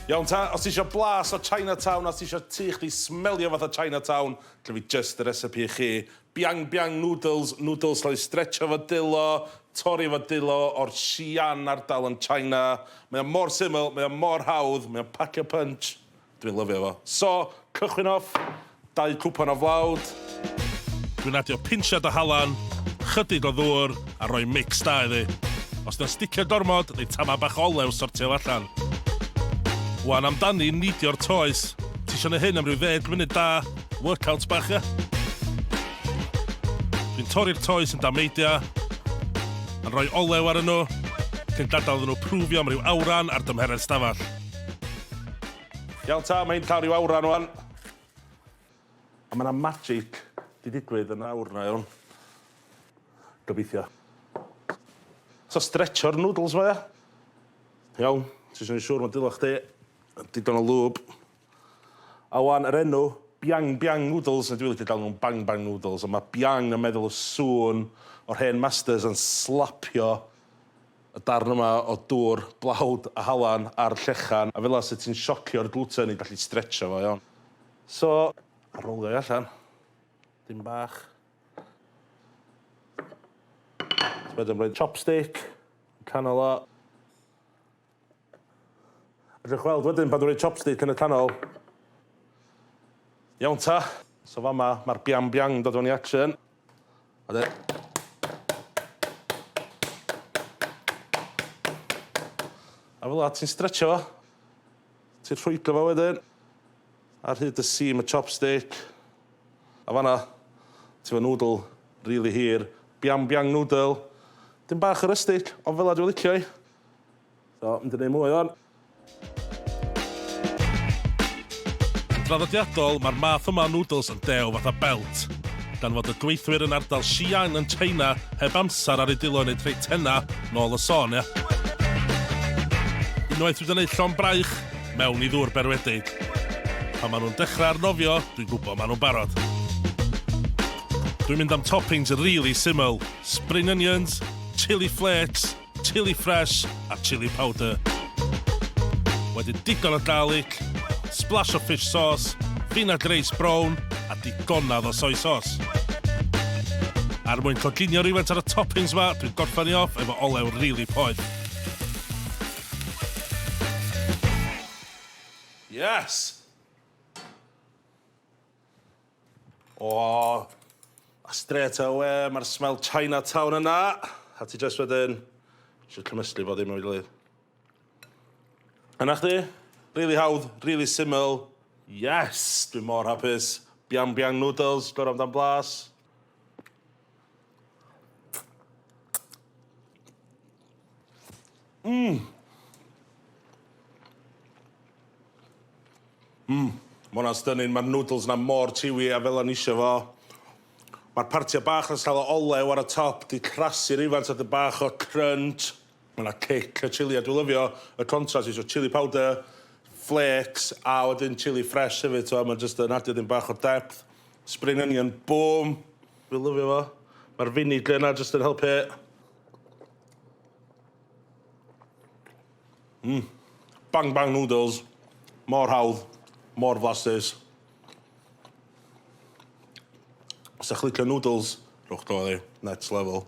Iawn ta, os ti isio blas o Chinatown, os ti isio tŷ chdi smelio fatha Chinatown, gynna fi jyst y recipe i chi. Biang biang noodles, noodles cael eu stretcho efo dylo, torri efo dylo o'r Xi'an ardal yn China. Mae o mor syml, mae o mor hawdd, mae o'n pacio punch. Dwi'n lyfio fo. So, cychwyn off, dau cwpan o flawd. Dwi'n adio pinsiad o halan, chydig o ddŵr, a rhoi mix da iddi. Os 'di o'n sticio gormod, neu tamad bach o olew sortio fo allan. Wan amdani neidio'r toes. Ti isio neu hyn am ryw ddeg munud da, workout bach ia? Dwi'n torri'r toes yn dameidia, yn rhoi olew arnyn nhw, cyn gadael iddyn nhw prwfio am ryw awran ar dymheredd stafell. Iawn ta, mae hi'n cael rhyw awran wan. A mae 'na magic 'di digwydd yn awr 'na iawn. Gobeithio. So stretcho'r noodles 'ma ia? Iawn, ti isio neu' siŵr ma' dwylo chdi yn digon o lube. A wan yr enw Biang Biang Noodles, neu dwi licio galw nhw'n Bang Bang Noodles, ond ma' Biang yn meddwl y sŵn o'r hen masters yn slapio y darn yma o dŵr, blawd a halan a'r llechan, a fela sut ti'n siocio'r gluten i gallu stretcho fo, iawn. So, a rolio i allan. Dim bach. Wedyn rhoi chopstick yn canol o. Fedrwch weld wedyn pan dwi'n rhoi chopstick yn y canol. Iawn ta. So fama mae'r biang biang yn dod fewn i action. A de. A fel 'a ti'n stretcho fo. Ti'n rhwygo fo wedyn. Ar hyd y seam y chopstick. A fan'na ti efo noodle rili hir. Biang biang noodle. Dim bach o rustic, ond fel 'a dwi'n licio 'i. So, mynd i neud mwy wan. Yn draddodiadol, mae'r math yma o noodles yn dew fatha belt, gan fod y gweithwyr yn ardal Xi'an yn China heb amser ar eu dwylo i wneud rhei tenau, nôl y sôn, ia. Unwaith dwi 'di neud llond braich, mewn i ddŵr berwedig. Pan maen nhw'n dechrau arnofio, dwi'n gwybod maen nhw'n barod. Dwi'n mynd am toppings rili syml, spring onions, chilli flakes, Chilli fresh a chilli powder. Wedyn digon o garlic, splash o fish sauce, vinegre reis brown a digonadd o soy sauce. Er mwyn coginio rhywfaint ar y toppings ma, dwi'n gorffen i off efo olew rili poeth. Yes! O, a straight away ma'r smell Chinatown yna. A ti jyst wedyn isio cymysgu bob dim efo'i gilydd. A 'na chdi. Rili hawdd, rili syml. Yes! Dwi mor hapus. Biang biang noodles, gorau amdan blas. Mmm! Mm, ma' hwnna'n stunning, ma'r noodles 'na mor chewy a fel o'n i isio fo. Ma'r partia bach yn cael o olew ar y top 'di crasu rywfaint a 'dyn bach o crunch. Ma' 'na kick y chili a dwi lyfio y contrast isio chili powder, flakes a wedyn chili fresh hefyd t'mo' ma' jyst yn adio dyn bach o depth. Spring onion, boom! Dwi lyfio fo. Ma'r vinegar 'na jyst yn helpu. Mm. Bang bang noodles. Mor hawdd, mor flasus. Os ydych chi'n licio noodles, rhowch go iddi. Next level.